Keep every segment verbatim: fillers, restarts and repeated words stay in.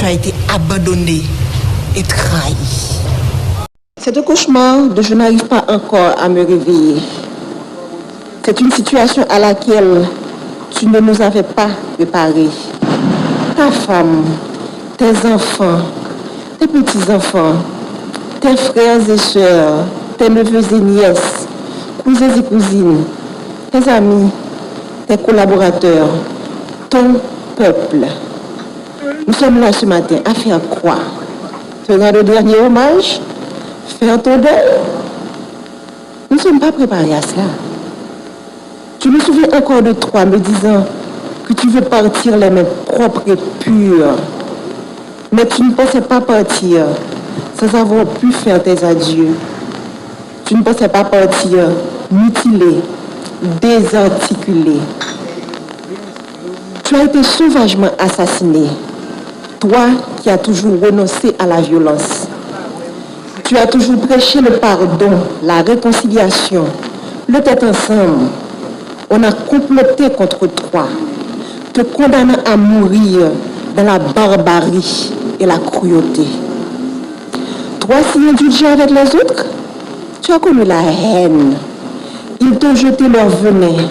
a été abandonné et trahi. C'est un cauchemar dont je n'arrive pas encore à me réveiller. C'est une situation à laquelle tu ne nous avais pas préparés. Ta femme, tes enfants, tes petits-enfants, tes frères et sœurs, tes neveux et nièces, cousins et cousines, tes amis, tes collaborateurs, ton peuple. Nous sommes là ce matin à faire quoi? Te rendre un dernier hommage? Faire ton deuil? Nous ne sommes pas préparés à cela. Tu nous souviens encore de toi me disant que tu veux partir les mains propres et pures. Mais tu ne pensais pas partir sans avoir pu faire tes adieux. Tu ne pensais pas partir mutilé, désarticulé. Tu as été sauvagement assassiné, toi qui as toujours renoncé à la violence. Tu as toujours prêché le pardon, la réconciliation, le tête ensemble. On a comploté contre toi, te condamnant à mourir dans la barbarie et la cruauté. Toi si indulgent avec les autres, tu as connu la haine. Ils t'ont jeté leur venin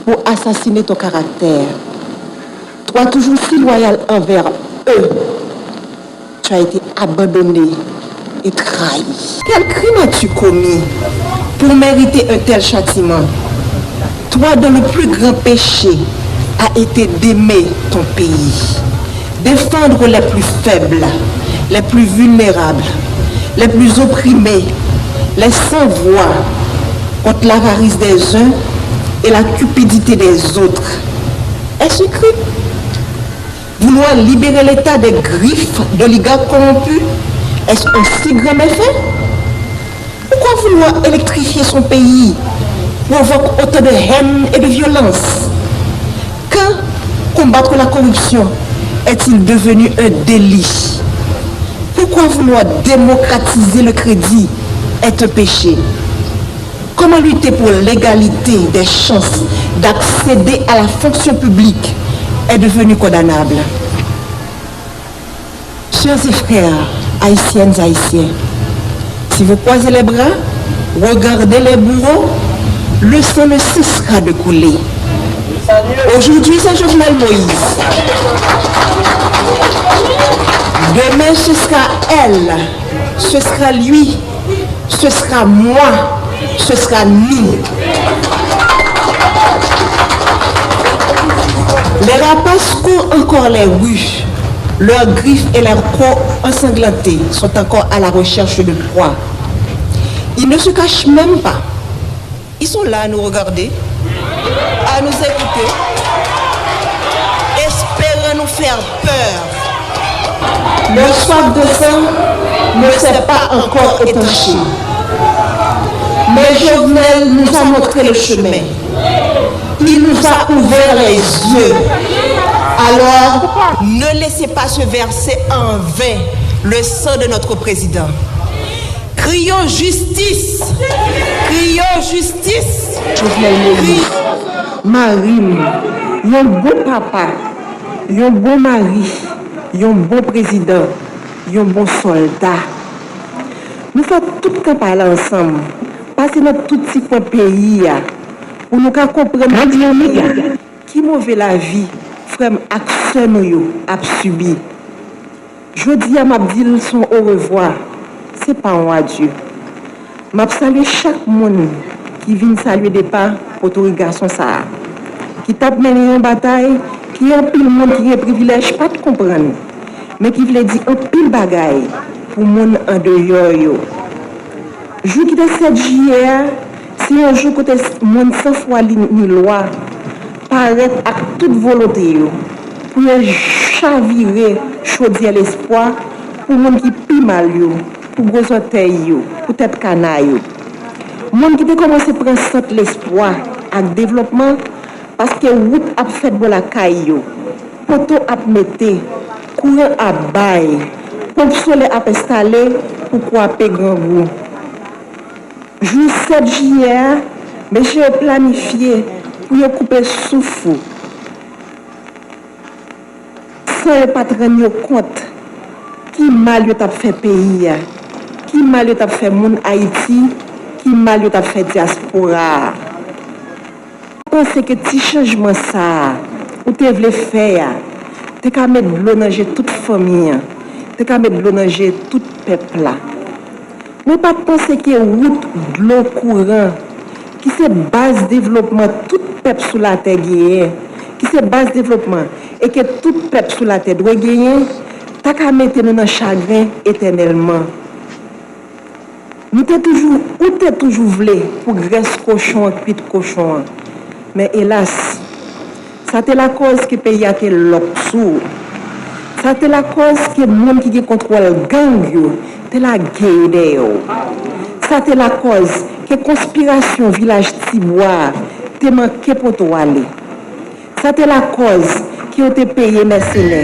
pour assassiner ton caractère. Toi toujours si loyal envers eux, tu as été abandonné et trahi. Quel crime as-tu commis pour mériter un tel châtiment? Toi dont le plus grand péché a été d'aimer ton pays, défendre les plus faibles, les plus vulnérables, les plus opprimés, les sans voix, contre l'avarice des uns et la cupidité des autres. Est-ce un crime? Vouloir libérer l'État des griffes d'oligarques corrompus, est-ce un si grand méfait? Pourquoi vouloir électrifier son pays provoque autant de haine et de violence? Quand combattre la corruption est-il devenu un délit? Pourquoi vouloir démocratiser le crédit est un péché? Comment lutter pour l'égalité des chances d'accéder à la fonction publique est devenu condamnable? Sœurs et frères, Haïtiennes, Haïtiens, si vous croisez les bras, regardez les bourreaux, le sang ne cessera de couler. Aujourd'hui, c'est Jovenel Moïse. Demain, ce sera elle, ce sera lui, ce sera moi, ce sera nous. Les rapaces courent encore les rues. Leurs griffes et leurs crocs ensanglantées sont encore à la recherche de proies. Ils ne se cachent même pas. Ils sont là à nous regarder, à nous écouter, espérant nous faire peur. Leur soif de sang ne s'est pas encore étanchée. Mais Jovenel nous a montré le chemin. Il nous a ouvert les yeux. Alors, ne laissez pas se verser en vain le sang de notre président. Crions justice! Crions justice! Jovenel Moïse, mari m, yon bon papa, yon bon mari, yon bon prezidan, yon bon sòlda. Nou fè tout kanpay la ansanm, pase nan tout ti kwen peyi a, pou nou ka konprann ki move lavi frè m ak sè nou yo ap sibi. Jodi a, m ap di l s on orevwa, se pa yon adye. M ap salye chak moun ki vin salye depa potorik gason sa a, ki t ap mennen yon batay ke anpil moun ki gen privilèj pa t konprann, men ki vle di anpil bagay pou moun andeyò yo. Jou ki te sèt jiyè a, se yon jou kote s-, moun san fwa ni lwa parèt ak tout volonte yo pou yo chavire chodyè lespwa pou moun ki pi mal yo, pou gwo zòtèy yo, pou tèt kana yo. Moun ki te kòmanse pran sant lespwa ak devlopman, paske wout ap fèt bò lakay yo, poto ap mete, kouran ap bay, ponp solè ap enstale pou kwape grangou. Jou sèt jiyè a, mesye yo planifye pou yo koupe souf ou, san yo pa t rann yo kont Ki mal yo t ap fè peyi a? Ki mal yo t ap fè moun Ayiti? Ki mal yo t ap fè dyaspora a? Mwen panse ke ti chanjman sa a ou te vle fè a te ka met dlo nan je tout fanmi an, te ka met dlo nan je tout pèp la. Mwen pa t panse ke wout, dlo, kouran, ki se baz devlopman tout pèp sou latè genyen, ki se baz devlopman e ke tout pèp sou latè dwe genyen, ta ka mete nou nan chagren etènèlman. Nou te toujou, ou te toujou vle pou grès kochon an kwit kochon an. Men elas, sa te lakòz ke peyi a te lòk sou ou. Sa te lakòz ke moun ki gen kontwòl gang yo te lage yo dèyè w. Sa te lakòz ke konspirasyon Vilaj Tibwa a te manke pote w ale. Sa te lakòz ke yo te peye mèsenè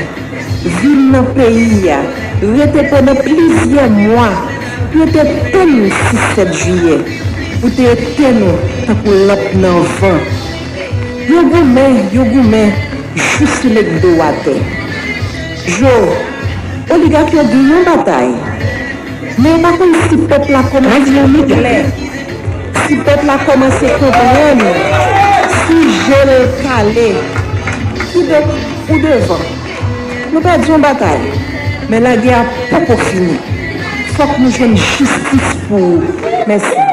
vin nan peyi a, rete pandan plizyè mwa pou yo te tann sis sèt jiyè, pou te etenn ou tankou lanp nan van. Yo goumen, yo goumen, jis yo met do w atè. Jo, oligak yo gen yon batay. Men yo pa konn si pèp la kòmanse konplè, si pèp la kòmanse konprann, si je l kale. Kidonk, ou devan. Nou pèdi yon batay, men lagè a poko fini. Fòk nou jwenn jistis pou ou. Mèsi.